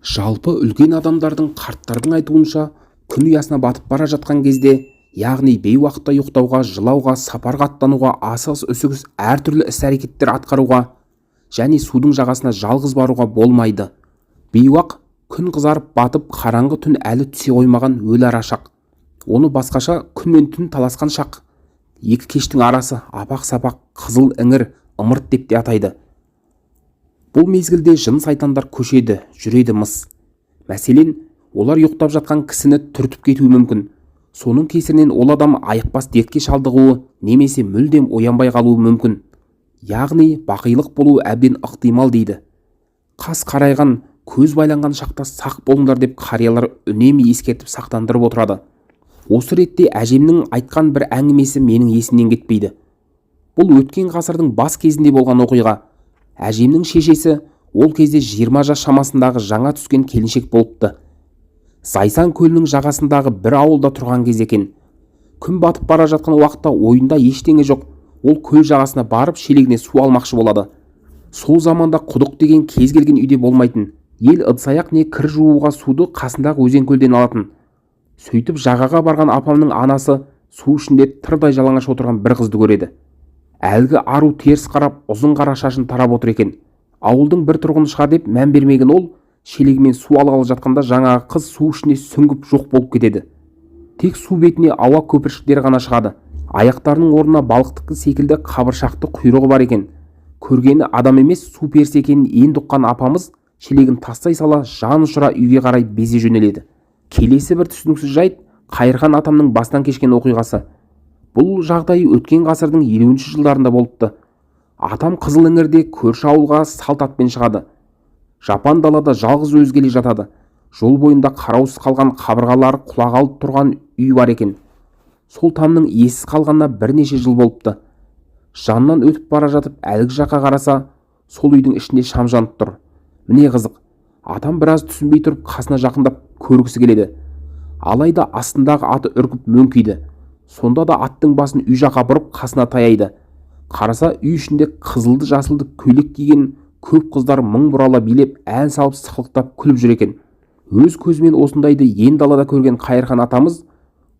Жалпы, үлкен адамдардың, қарттардың айтуынша, күн ұясына батып бара жатқан кезде, яғни бейуақытта ұйықтауға, жылауға, сапарға аттануға, асығыс-үсігіс әртүрлі іс-әрекеттер атқаруға және судың жағасына жалғыз баруға болмайды. Бейуақ – күн қызарып батып, қараңғы түн әлі түсе қоймаған өліара шақ. Оны басқаша күн мен түн таласқан шақ, екі кештің арасы, апақ-сапақ, қызыл іңір, ымырт деп те атайды. Бұл мезгілде жын-сайтандар көшеді, жүреді мыс. Мәселен, олар ұйықтап жатқан кісіні түртіп кетуі мүмкін. Соның кесірінен ол адам айықпас дертке шалдығуы немесе мүлдем оянбай қалуы мүмкін, яғни бақилық болуы әбден ықтимал дейді. Қас қарайған, көз байланған шақта сақ болыңдар деп қариялар үнемі ескертіп, сақтандырып отырады. Осы ретте әжемнің айтқан бір әңгімесі менің есімнен кетпейді. Бұл өткен ғасырдың бас кезінде болған оқиға. Әжемнің шешесі ол кезде 20 жас шамасындағы жаңа түскен келіншек болыпты. Зайсан көлінің жағасындағы бір ауылда тұрған кез екен. Күн батып бара жатқан уақытта ойында ештеңе жоқ, ол көл жағасына барып, шелегіне су алмақшы болады. Сол заманда құдық деген кез келген үйде болмайтын. Ел ыдыс-аяқ не кір жууға суды қасындағы өзен, көлден алатын. Сөйтіп, жағаға барған апамның анасы су ішінде тырдай жалаңаш отырған бір қызды көреді. Әлгі ару теріс қарап, ұзын қара шашын тарап отыр екен. Ауылдың бір тұрғыны шығар деп мән бермеген ол шелегімен су алғалы жатқанда, жаңағы қыз су ішіне сүңгіп, жоқ болып кетеді. Тек су бетіне ауа көпіршіктері ғана шығады. Аяқтарының орнына балықтікі секілді қабыршақты құйрығы бар екен. Көргені адам емес, су перісі екенін енді ұққан апамыз шелегін тастай сала, жан ұшыра үйге қарай безе жөнеледі. Келесі бір түсініксіз жайт – Қайырхан атамның бастан кешкен оқиғасы. Бұл жағдай өткен ғасырдың 50-жылдарында болыпты. Атам Қызыл іңірде көрші ауылға салт атпен шығады. Жапан далада жалғыз өзі келе жатады. Жол бойында қараусыз қалған, қабырғалары құлағалы тұрған үй бар екен. Сол тамның иесіз қалғанына бірнеше жыл болыпты. Жанынан өтіп бара жатып, әлгі жаққа қараса, сол үйдің ішінде шам жанып тұр. Міне қызық, атам біраз түсінбей тұрып, қасына жақындап көргісі келеді. Алайда астындағы аты үркіп, мөңкиді. Сонда да аттың басын үй жаққа бұрып, қасына таяйды. Қараса, үй ішінде қызылды жасылды көйлек киген көп қыздар мың бұрала билеп, ән салып, сықылықтап күліп жүр екен. Өз көзімен осындайды ен далада көрген Қайырхан атамыз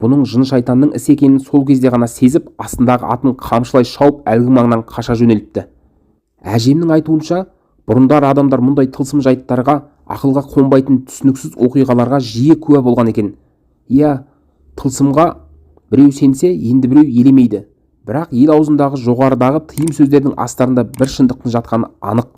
бұның жын шайтанның ісі екенін сол кезде ғана сезіп, астындағы атын қамшылай шауып, әлгі маңнан қаша жөнеліпті. Әжемнің айтуынша, бұрындары адамдар мұндай тылсым жайттарға, ақылға қонбайтын түсініксіз оқиғаларға жиі куә болған екен. Иә, тылсымға біреу сенсе, енді біреу елемейді. Бірақ ел аузындағы жоғарыдағы тыйым сөздердің астарында бір шындықтың жатқаны анық.